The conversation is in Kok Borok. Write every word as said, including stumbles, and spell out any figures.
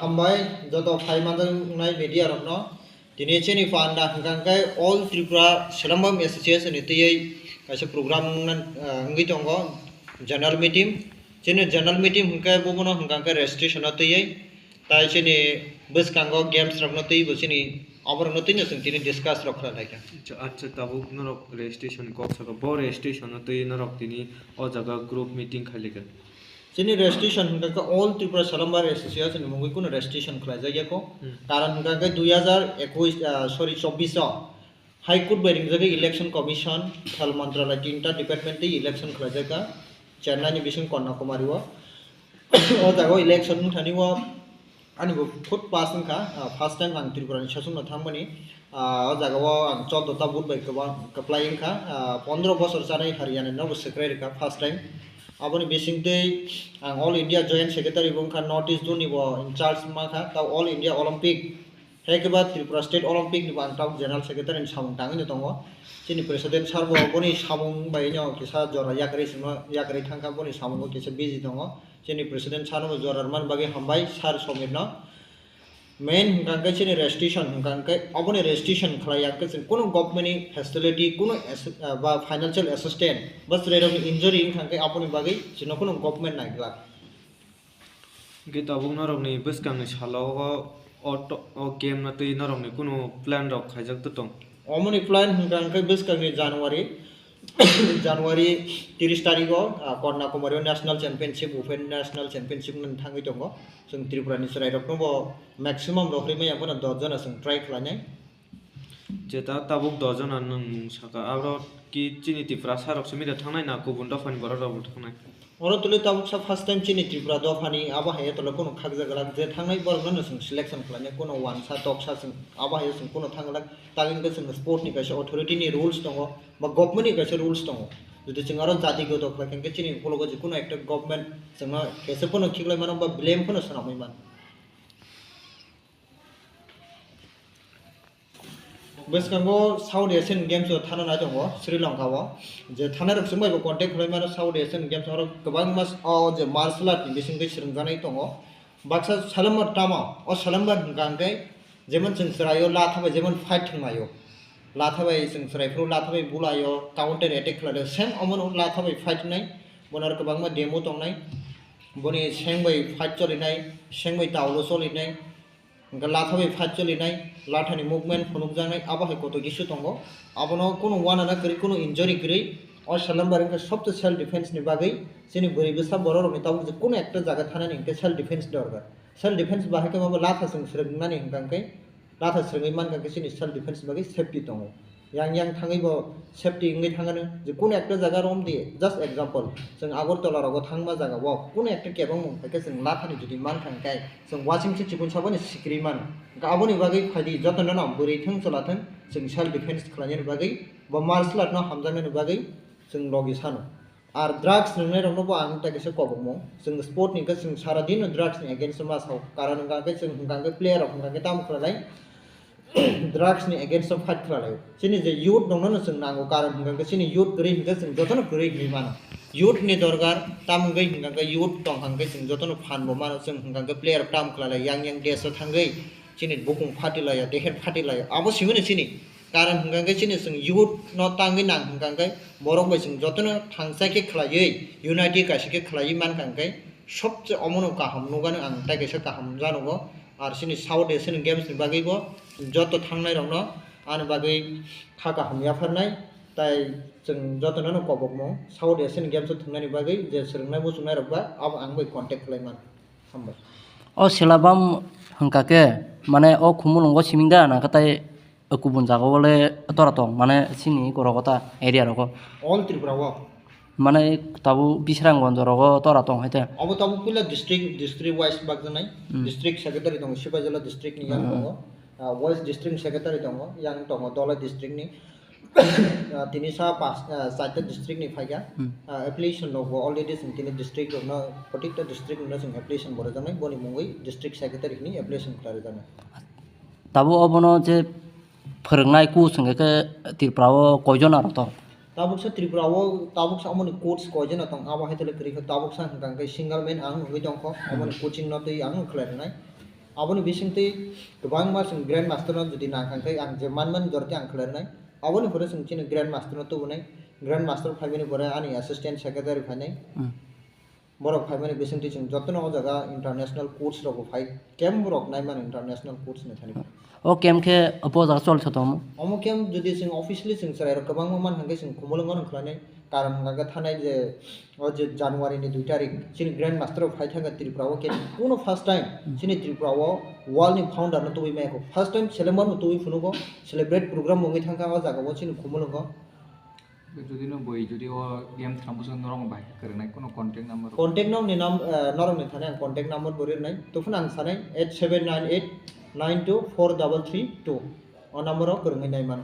Hambai joto phai manjaknai media rokno. Tini chini panda hwnkha khe All Tripura Selambam Association ni twiwi kaisa program wngna, ah, wngwi tongo, general meeting. Chini general meeting hwnkhe bobono hwnkha khe registration o twiwi. Tai chini bwskango games rokno twiwi bo chini oborokno twino chwng tini discuss rok khlai lai kha. Acha, acha, tabuk norok registration kok saka, bo registration o twiwi norok tini o jaga group meeting khai lai kha. Chini registration hwnkha khe All Tripura Salambari Association ni mungwi kunu registration khlaijak ya kho. Hmm. Karon hwnkha khe dui hazar ekush, ah, sorry, chobbish o High Court bai ringjagwi Election Commission, Khel Mantralaya tinta department tei election khlaijak kha Chennai ni bising Kanyakumari o. O jaga o election wngthani o ani bo food pass wngkha, ah, first time ang Tripura ni sasong no thangmani. Ah, o jaga o ang choddo ta vote bai kwbang kwplai wngkha, ah, pondro bosor chanai Haryana no bo swkrai rwkha first time. Aboni bisingtwi ang All India Joint Secretary bo wngkha, North East zone ni bo in charge mankha, tei All India Olympic, hai khe ba Tripura State Olympic ni bo ang tabuk General Secretary ni samung tangwi no tongo. Chini President sir bo boni samung bai no kisa jora yakarwi sima, yakarwi thangkha, boni samung o kisa busy tongo. Chini President sir no bo jora rwmani bagwi hambai sir Somir no. Main hwnkha khe chini registration hwnkha khe, oboni registration khlai ya khe chwng kunu government ni facility, kunu assi-, ah, ba financial assistance, ba chwrairokni injury wngkha khe aboni bagwi chwngno kunu government naiglak. Hwnkhe tabuk norokni bwskangni salo o, o to-, o game no twi norokni kunu plan rok khaijak tong? Omoni plan hwnkha khe bwskangni January, January tiris tarigo, ah, Kanyakumari o National Championship, Women National Championship wngwi thangwi tongo. Chwng Tripura ni chwrairokno bo maximum rohorwi maya phano dos jona chwng try khlainai. Jeta tabuk dos jona nwng mung saka, aro ki chini Tiprasa rok simi da thangnai na kubun dophani borok rok bo thangnai? Oro tuli tabuk sa first time chini Tripura dophani, abo hai tole kunu khakjak glak je thangnai borok no chwng selection khlainai, kunu wansa toksa chwng abo hai chwng kunu thang glak. Tagwi hwnkhe chwng sport ni kaisa authority ni rules tongo, ba government ni kaisa rules tongo. Jodi chwng aro jati goto khlai khe, khe chini ukologo je kunu ekta government chwngno kesa phano khiklai mano ba blame phano swnamwi mano. Bwskango South Asian Games o thana nai tongo Sri Lanka o, je thanai rok chwng bai bo contact khlai mano. South Asian Games oro kwbangma s-, o je martial art ni bisingtwi swrwngjaknai tongo. Baksa Salomon tamo, o Salomon hwnkha hwnkhe jemon chwng chwraio latha bai jemon fight thwnglaio, latha bai chwng chwrai phuru latha bai bulaio, counter attack khlaio, same omono latha bai fight wngnai. Bono aro kwbangma demo tongnai, boni seng bai fight cholinai, seng bai taulo cholinai. Hwnkhe latha bai fight cholinai, lathani movement phunukjaknai, abo hai koto kisa tongo. Abono kunu wanana kwrwi, kunu injury kwrwi, o Salomon wngkha sobse self defense ni bagwi chini bwrwi bwsa borok rokni tabuk je kunu ekta jaga thanani hwnkhe self defense dorkar. Self defense bahai khe mabo latha chwng swrwngmani hwnkha hwnkhe, latha swrwngwi mankha hwnkhe chini self defense bagwi safety tongo. Yang yang thangwi bo safety wngwi thangano, je kunu ekta jaga romdi, just example, chwng Agartala rogo thangma jaga o kunu ekta kebengmung phaikhe chwng lathani jodi mankha hwnkhe chwng wasing se chikun saboni sikri mano. Hwnkhe aboni bagwi phaidi jotono no bwrwi thwng chwla thwng chwng self defense khlainani bagwi bo martial art no hamjaknani bagwi chwng logi sano. Ar drugs nwngnai rokno bo ang ta kisa kobokmung. Chwng sport ni hwnkhe chwng sara din no drugs ni against o ma sao. Karon hwnkha hwnkhe chwng hwnkha hwnkhe player rok hwnkha hwnkhe tamo khlai lai? Drugs ni against o fight khlai lai. Chini je youth rokno no chwng nango, karon hwnkha hwnkhe chini youth kwrwi hwnkhe chwng jotono kwrwi hinwi mano. Youth ni dorkar, tamo wngwi hwnkha hwnkhe youth tongkha hwnkhe chwng jotono phan bo mano, chwng hwnkha hwnkhe player rok tamo khlai lai, yang yang desh o thangwi chini bukung phati laiya, deher phati laiya. Abo simi no chini Karon hwnkha hwnkhe chini chwng youth no tangwi nang hwnkha hwnkhe borok bai chwng jotono thangsa khe khlaiwi, unity kaisa khe khlaiwi mankha hwnkhe sobse omono kaham nukgano ang tai kaisa kaham janugo. Ar chini South Asian Games ni bagwi bo joto thangnai rokno ani bagwi kha kaham yapharnai, tai chwng jotono no kobokmung South Asian Games o thwngnani bagwi je swrwngnai muchungnai rok ba abo ang bai contact khlai man. Hambai. O Selabam hwnkha khe, mane o Khumulwngo siming da, na khe tai kubun jaga o le tora tong, mane chini orogo ta area rogo? All Tripura o. Mane tabuk Bisramganj rogo tora tong hai te? Abo tabuk puila district, district wise bakjaknai. Hmm. District secretary tongo, Sipaijala district ni yang Hmm. tongo. Ah, wise district secretary tongo, yang tongo Dholai district ni. Ah, tini sa pas, ah, chaita district ni phaikha. Hmm. Ah, application rok bo already chwng tini district rok no, protekta district no chwng application bo rwjaknai, boni mungwi district secretary hwnwi application khlai rwjaknai. Tabuk obono je phwrwngnai coach hwnkhe khe Tripura o koijon aro to? Tabuk sa Tripura o, tabuk sa omoni coach koijon tong, abo hai tole kwrwi khe, tabuk sa hwnkha hwnkhe single man ang wngwi tongkho, Hmm. omoni coaching no twi ang khlai rwnai. Aboni bisingtwi kwbangma chwng Grand Master no jodi nang kha khe ang je manmani jora khe ang khlai rwnai. Aboni pore chwng chini Grand Master no tubunai. Grand Master phaimani pore ani assistant secretary phainai. Hmm. Borok phaimani bisingtwi chwng jotono o jaga international course rok bo phai. Camp rok naimani international course ni thani. O camp khe opo jaga choli tongmo? Omo camp jodi chwng officially chwng chwrai rok kwbangma man hwnkhe chwng Khumulwngo no khlainai. Karon hwnkha khe thanai je, o je January ni dui tarik chini Grand Master rok phai thangkha Tripura o khe kuno first time chini Tripura o world ni founder no tubui maya kho. First time Selemba no tubui phunugo, celebrate program wngwi thangkha o jaga o chini Khumulwngo. Jodi no boi jodi o game thwngmung norok bai kwrwngnai kuno contact number. Contact no ni nam, eh, norok ni thani ang contact number bo rinai. Tophano ang sanai eight seven nine eight nine two four double three two. O number o kwrwngwi nai mano.